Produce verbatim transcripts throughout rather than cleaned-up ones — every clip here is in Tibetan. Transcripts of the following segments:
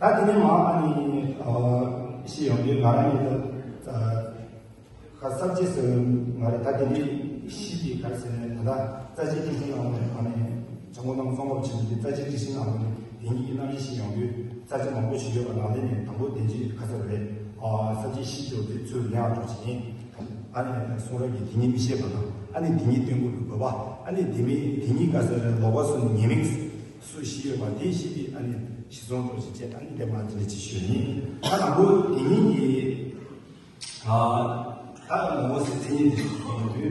ད་དེ་ནས་མ་ཨ་ནི་ཨ་ཤི་ཡོང་དུས་ང་རང་གཉིས་ད་ཁ་གསར་བརྗེ་ཟེར་ང་རེ་ད་དེ་འདྲའི་ཤི་དེ་ག་རེ་ཟེར་ནས་ད་ལྟ་རྩ་ཆེ་ཁྲིམས་ཤིང་ནང་ནས་ཨ་ནི་ཇོ་མོ་རྣམ་གསུམ་འོབ་ཆེན་དེ་རྩ་ཆེ་ཁྲིམས་ཤིང་ནང་ནས་དེ་གཉིས་ཀྱི་རྣམ་ཤེས་ཤིག་ཡོང་དུས་རྩ་ཆེ་མང་པོ་ཞིག་ཡོད་པ་ནང་ལས་ནས་དང་པོ་དེ་འདྲའི་ཁ་གསར་རེད། ཨ་གསར་བརྗེ་ཤི་དེ་དེ་ཚུར་ལེན་ཨ་འགྲོ་བྱེད་ཨ་ནི་གསུང་རབ་ཀྱི་དེ་གཉིས་མི་ཤེས་པ་དང་ཨ་ནི་དེ་གཉིས་སྟོན་དགོས་པའི་དགོས་པ་ཨ་ནི་དེ་མི་དེ་གཉིས་ག་ཟེར་ལོག་པ་སུ་ནི་ཉེས་དམིགས་སུ་ཤི་ཡོད་པ་དེ་ཤི་དེ་ཨ་ནི་ཤི་སོང་འགྲོ་བྱེད་ཅེས་ཨ་ནི་དེ་མ་དེ་འདྲ་ཅིག་ཤོད་ནི་ཨ་དང་པོ་དེ་གཉིས་ཀྱི། ད་ངོ་བོ་ཟེར་མཚན་ཉིད་དེ་ཡོང་དུས་དེ་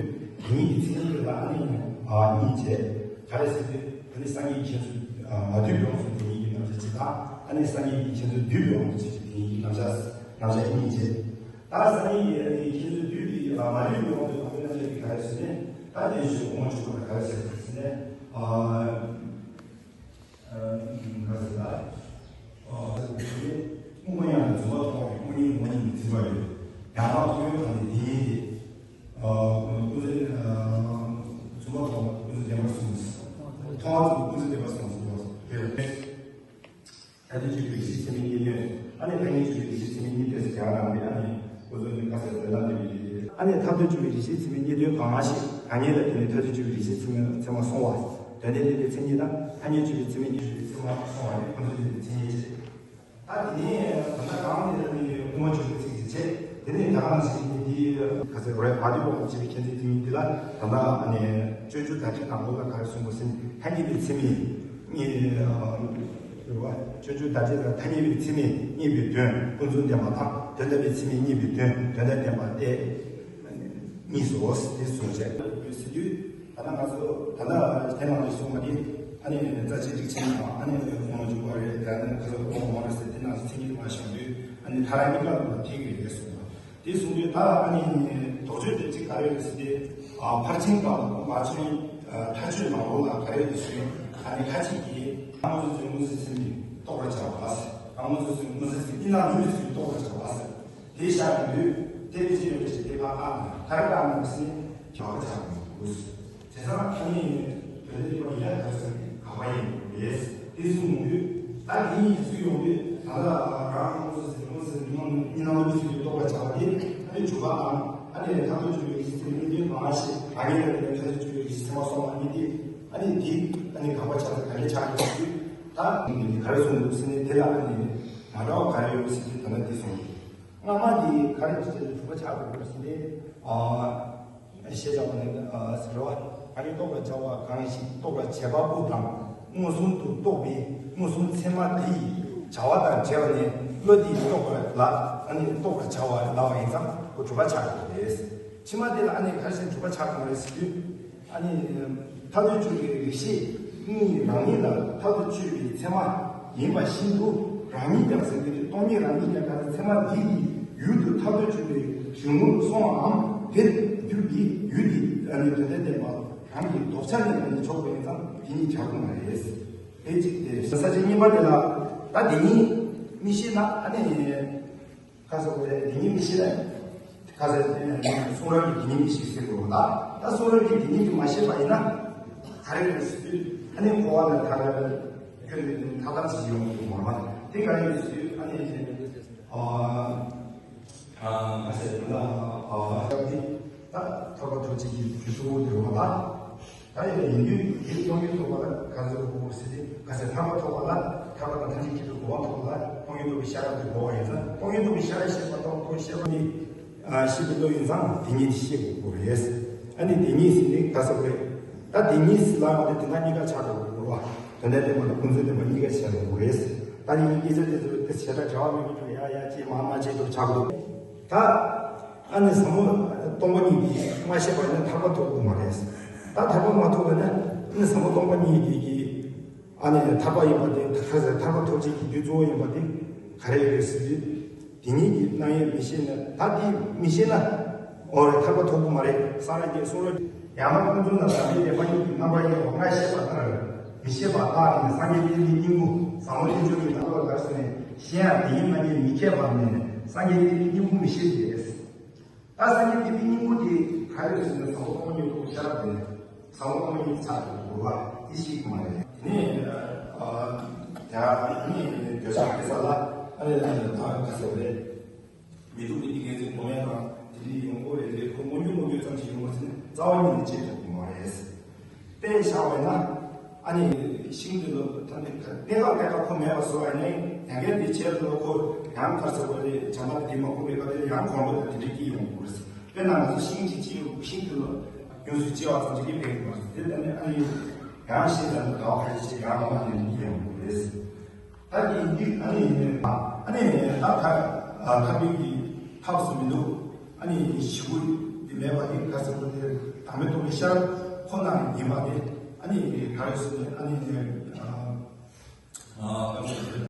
ཉིད་ཀྱི་མཚན་ཉིད་ལ་ཨ་ནི་གཉིས་བྱས་ག་རེ་ཟེར་དུས་ཨ་ནི་སངས་རྒྱས་ཀྱི་མཁྱེན་བརྩེ་མ་བསྡུས་པའི་དབང་དུ་དེ་ཉིད་ཀྱི་རྣམ་གཞག་ཅིག་དང་ཨ་ནི་སངས་རྒྱས་ཀྱི་མཁྱེན་བརྩེ་བསྡུས་པའི་དབང་དུ་ཅིག་དེ་ཉིད་ཀྱི་རྣམ་གཞག་རྣམ་གཞག་གཉིས་བྱས། ད་སངས་རྒྱས་ཀྱི་ཨ་ནི་མཁྱེན་བརྩེ་བསྡུས་པའི་མ་བསྡུས་པའི་དབང་དུ་དང་པོའི་རྣམ་གཞག་གི་ག་རེ་ཟེར་ནས་ད་དེ་ཞུ་དབང་ཆུ་བ་ག་རེ་ཟེར་ཟེར་ནས། ག་ཟེར་ལ། དངོས་པོ་ཡང་རྫུན་མ་མཐོང་བའི་དངོས་ཉིད་ངོ་ཉིད་ཀྱི་འཛིན་པ་ཡོད། ཡང་དག་མཐོང་ཡུལ་དང་ནི་དེ་ཉིད་དེ། ཀུན་རྫོབ་རྫུན་མ་མཐོང་བ་ཀུན་རྫོབ་བདེན་པར་གསུངས། མཐོང་བ་ཀུན་རྫོབ་བདེན་པར་གསུངས་སོ། དེ་ལ། ཐ་དད་དཔྱོད་པའི་རིགས་ཤེས་ཚད་མའི་གནད་དོན། ཨ་ནི་ཐ་སྙད་དཔྱོད་པའི་རིགས་ཤེས་ཚད་མའི་གནད་དོན་ཟེར་ཡང་ནང་ནས་ཨ་ནི་ཀུན་རྫོབ་ནི་ཁ་གསལ་དོན་དམ་སྟོན་པའི་ཡུལ་དེ། ཨ་ནི་ཐ་དད་དཔྱོད་པའི་རིགས་ཤེས་ཚད་མའི་གནད་དོན་གང་མ་ཞིག་གང་ཉིད་ལ་དེ་ནི་ཐ་དད་དཔྱོད་པའི་རིགས་ཤེས་ཚད་མའི་ཚད་མ་སོང་བ། དོན་དམ་གནད་དོན་མཚན་ཉིད་དང་ཐ་སྙད་དཔྱོད་པའི་ཚད་མའི་གནད་དོན་ཚད་མ་སོང་བ་ནི་ཀུན་རྫོབ་གནད་དོན་མཚན་ཉིད་ཅེས། ད་དེ་ནས་ད་ལྟ་གང་དེ་ལ་ནི་དབུ་མ་འཇུག་པའི་ཚིག་ཅིག་བྱས། དེ་ནས་ད་གང་ཞིག་ནི་དེའི་ཁ་ཟེར་རེད་མ་བསྡུས་པ་འོང་བྱེད་པའི་མཁྱེན་བརྩེ་དེ་ཉིད་འདི་ལ་ད་ལྟ་ཨ་ནི་སྤྱོད་འཇུག་བརྡ་སྤྲོད་ནང་ལོགས་ལ་ག་རེ་གསུངས་པ་ཟེར་ན་ཐ་སྙད་པའི་ཚད་མས་རྙེད། རེད་བ། སྤྱོད་འཇུག་བརྡ་སྤྲོད་ལ་ཐ་སྙད་པའི་ཚད་མས་རྙེད་པའི་དོན་ཀུན་རྫོབ་བདེན་པ་དང་དོན་དམ་པའི་ཚད་མས་རྙེད་པའི་དོན་དོན་དམ་བདེན་པ་སྟེ། གཉིས་སོ་དེ་གསུངས་བྱས། ཟེར་དུས། ད་ལྟ་ང་ཚོ་ད་ལྟ་དེ་ནང་ལ་གསུངས་པ་དེ་ཨ་ནི་རྩ་ཆེན་སྒྲིག་ཆེན་དང་ཨ་ནི་དབུ་མ་འཇུག་པ་རེད། དེ་ནི་ཁ་ཚོ་དབུ་མ་རེད་ཟེར་དེ་ནང་ཚིག་གཉིས་མ་བྱུང་དུས་ཨ་ནི་ཐ་ར་གཉིས་ཀ་ལ་ཐིག་རེད་གསུངས་པ་དེ་གསུངས་དུས་ད་ཨ་ནི་དོགས་གཅོད་དེ་གཅིག་ག་རེ་རེད་ཟེར་ཏེ་ཕར་ཕྱིན་དང་མ་ཕྱིན་མཐའ་དཔྱོད་ནང་ལོགས་ལ་ག་རེ་རེད་ཟེར་ཨ་ནི་ཁ་ཅིག་གིས་ཨ་མ་ཚོ་ཚོའི་མངོན་གསལ་ཚིག་གཉིས་རྟོགས་པར་བྱ་བ་ཟེར། ཨ་མ་ཚོ་ཚོའི་མངོན་གསལ་ཚིག་གཉིས་ནང་ལུས་ཚིག་རྟོགས་པར་བྱ་བ་ཟེར། དེ་བཞག་ཡོང་དུས་དེ་བས་ཅི་ཡོད་པའི་ཕྱིར་དེ་ཕར་བཀག་ན་ག་རེ་བཀག་ན་ཟེར་ན་བྱ་བ་ཆགས་ཡོང་དགོས། བྱས་ཙང་ཨ་ནི་དོན་དེ་པ་ཡིན་ན་ག་ཟེར་ནས་ག་པ་ཡིན་དགོས་རེད། དེ་གསུངས་ཡོང་དུས་ད་དེ་ཡིན་ཚུལ་ཡོང་དུས་ད་ལྟ་རང་རང་སོ་སོའི་མངོན་གསལ་མངོན་གཉིས་སྣང་ལུས་ཚིག་གི་རྟོགས་པ་བྱ་བ་དེ་ཨ་ནི་འཇུག་པའམ་ཨ་ནི་ཐར་ཐུག་འཇུག་པའི་ཡིད་ཚིམ་གཉིས་དོན་མ་ཤེས་ཨ་ནི་ལ་དེ་ཐར་ཐུག་འཇུག་པའི་ཡིད་ཚིམ་པ་སོང་བ་ནི་དེ་ཨ་ནི་དེ་ཨ་ནི་ག་པ་ཆགས་ས་ག་ལེ་ཆགས་ཡོང་དུས་ད་ག་རེ་གསུངས་འདུག་ཟེར་ནས་དེ་ལ་ཨ་ནི་མ་འདྲ་བ་ག་རེ་ཡོད་ཟེར་དུས་ད་ལྟ་དེ་གསུངས་འདུག་སྔ་མ་དེ་ག་རེ་ཟེར་ན་དྲུག་པ་ཆགས་དགོས་ཟེར་ཏེ། ཨ་ཤེས་བྱ་བ་ནི་ཨ་ཟེར་བ། ཨ་ནི་རྟོགས་པར་བྱ་བ་གང་ཞིག་རྟོགས་པར་བྱེད་པ་པོ་དང་མངོན་སུམ་དུ་རྟོགས་པའི་མངོན་སུམ་ཚད་མ་དེ་ཡི་བྱ་བ་དང་བྲལ་བ་ནི་བློ་དེས་རྟོགས་པར་ལ་ཨ་ནི་རྟོགས་པར་བྱ་བ་ལབ་པ་ཡིན་ཙང་ཁོ་དྲུག་པ་ཆགས་དགོས་རེད། ཕྱི་མ་དེ་ལ་ཨ་ནི་ག་རེ་ཟེར་དྲུག་པ་ཆགས་དགོས་རེད་ཟེར་དུས། ཨ་ནི། ཐར་ཐུག་འཇུག་པའི་རིགས་ཤེས་གཉིས་རང་ཉིད་ལ་ཐར་ཐུག་དཔྱོད་པའི་ཚད་མ་ཡིན་པ་བཞིན་དུ་རང་ཉིད་ཀྱང་ཟེར་གྱི་རེད། སྟོང་ཉིད་རང་ཉིད་ཀྱང་ག་ཚད་ཚད་མ་འདི་ཡི་ཡུལ་དུ་ཐར་ཐུག་འཇུག་པའི་གཞུང་ལུགས་སོང་བའམ་དེར་གྱུར་པའི་ཡུལ་དེ་ཨ་ནི་དོན་དམ་བདེན་པ་རང་གི་ལྡོག་ཆ་ནས་ཨ་ནི་ཆོག་པ་ཡིན་ཙང་དེ་ཉིད་བྱ་དགོས་མ་རེད། དེ་གཅིག་དེ་རེད། ས་བཅད་གཉིས་པ་དེ་ལ་ད་དེ་ཉིད་མི་ཤེས་ན་ཨ་ནི། ཁ་ཟེར་བ་ལས་དེ་ཉིད་མི་ཤེས་ན། ཁ་ཟེར་དེ་ནས་གསུང་རབ་ཀྱི་དེ་ཉིད་མི་ཤེས་ཟེར་དགོས་པ་ད། ད་གསུང་རབ་ཀྱི་དེ་ཉིད་ཀྱིས་མ་ཤེས་པ་ཡིན་ན། ག་རེ་རེད་ཟེར་དུས་ཨ་ནི་འཁོར་བ་ལ་ཐར་ལ་ཁྱོད་ནི་ཐར་ཐབས་ཤིག་ཡོང་གི་མ་རེད་པ། དེ་ག་རེ་ཡོད་ཟེར་དུས་ཨ་ནི་ཨ་ཁ་ཟེར་དེ་ལ་ཨ་སྐབས་དེ་ད་ཐར་པ་ཐོབ་བྱེད་ཀྱི་རྒྱུ་གཙོ་བོ་དེ་རེད་པ་ད། ད་ཡིན་དུས་དེ་སྟོང་ཉིད་རྟོགས་པ་ལ་ག་ཚོད་དགོས་ཟེར་ཏེ་ག་ཚོད་ཐར་པ་ཐོབ་པ་ལ་ཐར་པ་དང་ཐམས་ཅད་མཁྱེན་པའི་གོ་འཕང་ཐོབ་པ་ལ་སྟོང་ཉིད་རྟོགས་པའི་ཤེས་རབ་དེ་དགོས་པ་ཡིན་ཙང་སྟོང་ཉིད་རྟོགས་པའི་ཤེས་རབ་ཤེས་པ་དང་ཁོ་ཤེས་པ་ནི་ཤེས་པའི་བློ་ཡིན་ཙང་དེ་ཉིད་ཤེས་དགོས་རེད། ཨ་ནི་དེ་ཉིད་ཟེར་ནི་ག་ཟེར་རེད། ད་དེ་ཉིད་ཟེར་ལབ་ཡོང་དུས་དེ་ན་གཉིས་ཀ་ཆགས་དགོས་རེད་པ། དོན་དམ་བདེན་པ་དང་ཀུན་རྫོབ་བདེན་པ་གཉིས་ཀ་ཆགས་དགོས་རེད། ད་ནི་སྐད་ཆ་དེ་ཚོ་དེ་བྱེ་བྲག་བྱ་བ་མི་དགོས་ཀྱང་ཡ་ཡ་ཅེས་མ་མ་ཅེས་དུ་ཆགས་འདུག་ད། ཨ་ནི་ཟབ་མོ་སྟོང་པ་ཉིད་དེ་མ་ཤེས་པ་ཡིན་ན་ཐར་པ་ཐོབ་ཀྱི་མ་རེད། ད་ཐར་པ་མ་ཐོབ་པ་ན་ཨ་ནི་ཟབ་མོ་སྟོང་པ་ཉིད་དེ་གི་ཨ་ནི་ཐར་པ་ཡིན་པ་དེ་ཐར་ཐར་པ་ཐོབ་བྱེད་ཀྱི་རྒྱུ་གཙོ་བོ་ཡིན་པ་དེ་ག་རེ་ཡོད་རེད་ཟེར་དུས། དེ་ཉིད་ཀྱི་རྣམ་དབྱེ་མི་ཤེས་ན་ད་དེ་མི་ཤེས་ན་འོ་རེད་ཐར་པ་ཐོབ་ཀྱི་མ་རེད། སངས་རྒྱས་གསུང་རབ་ཡང་ན་ཀུན་རྫོབ་དང་དམ་པའི་བདེན་པ་གཉིས་ཀྱི་རྣམ་པར་དབྱེ་བ་ལྔ་བཤད་པ་ལྟར་མི་ཤེས་པ་ལྟར་ནི་སངས་རྒྱས་བསྟན་པའི་སྙིང་པོ་ཟབ་མོ་དཔལ་འབྱོར་གྱི་ནང་ལོགས་ལ་ཟེར་ནས་གཞན་ཡང་དེ་ཉིད་རྣམ་དབྱེ་མི་ཁེགས་པ་ནས་སངས་རྒྱས་བསྟན་པའི་སྙིང་པོ་མི་ཤེས་ཏེ། ད་སངས་རྒྱས་བསྟན་པའི་སྙིང་པོ་དེ་ག་རེ་ཟེར་ན་ཟབ་མོ་སྟོང་པ་ཉིད་ཀྱི་ཤེས་རབ་དེ་ཟབ་མོ་སྟོང་པ་ཉིད་ཀྱི་ཆ་དེ་རེད་པ། དེ་ཤེས་ཀྱི་མ་རེད། དེ་ནས་ཨ་ ཡང་ཨ་ནི་འདོད་ཆགས་སྐྱེ་ས་ལ་ཨ་ནི་ད་ག་ཟེར་རེད། མི་སྡུག་པའི་ཏིང་ངེ་འཛིན་སྒོམ་ཡས་དང་དེ་འདྲའི་ཡོང་གི་རེད་དེ། ཁོ་མངོན་གྱུར་མངོན་གྱུར་ཙམ་ཞིག་ཡོང་བ་ཟེར་ན་རྩ་བ་ཉིད་ནས་བྱེད་ཐུབ་ཀྱི་མ་རེད། དཔེ་བཞག་པ་ཡིན་ན་ཨ་ནི་ཤིང་དེ་ལ་ད་ནི་གནས་སྐབས་གནས་སྐབས་ཁོ་མེད་པ་བཟོ་བ་ཡིན་ན་ཡང་བསྐྱར་དེ་བྱས་ལ་ཁོ་ཡང་ག་རེ་ཟེར་དགོས་རེད། བྱ་ལམ་དེ་མ་གོམས་པའི་སྐབས་དེ་ཡང་གོམས་པ་དང་དེ་འདྲའི་སྐྱེ་ཡོང་གི་རེད། དཔེར་ན་ང་ཚོ་ཤིང་གཅིག་གཅིག་ཤིང་དེ་ལ་ཡོངས་སུ་གཅེས་པ་ཙམ་ཞིག་གིས་ཕན་གྱི་མ་རེད། དེ་ལྟ་ནི་ཨ་ནི་ཡང་ཤིང་དང་དགའ་བ་ཁ་ཤས་ཤིག་ཡང་ལ་མ་ནས་ནི་ཡོང་གི་རེད། ད་ནི་འདི་ཨ་ནི་ཨ་ནི་ད་ཁ་ཁ་པའི་གི་ཐབས་སུ་མི་འདུག་ཨ་ནི་ཞི་བོ་འདི་མེད་པ་ནི་ག་ཟེར་བ་དེ་དང་མེ་ཏོག་གི་ཤར་ཁོ་ན་ཡིན་པ་དེ་ཨ་ནི་ག་རེ་ཟེར་ནས་ཨ་ནི་ཨ། ཨ།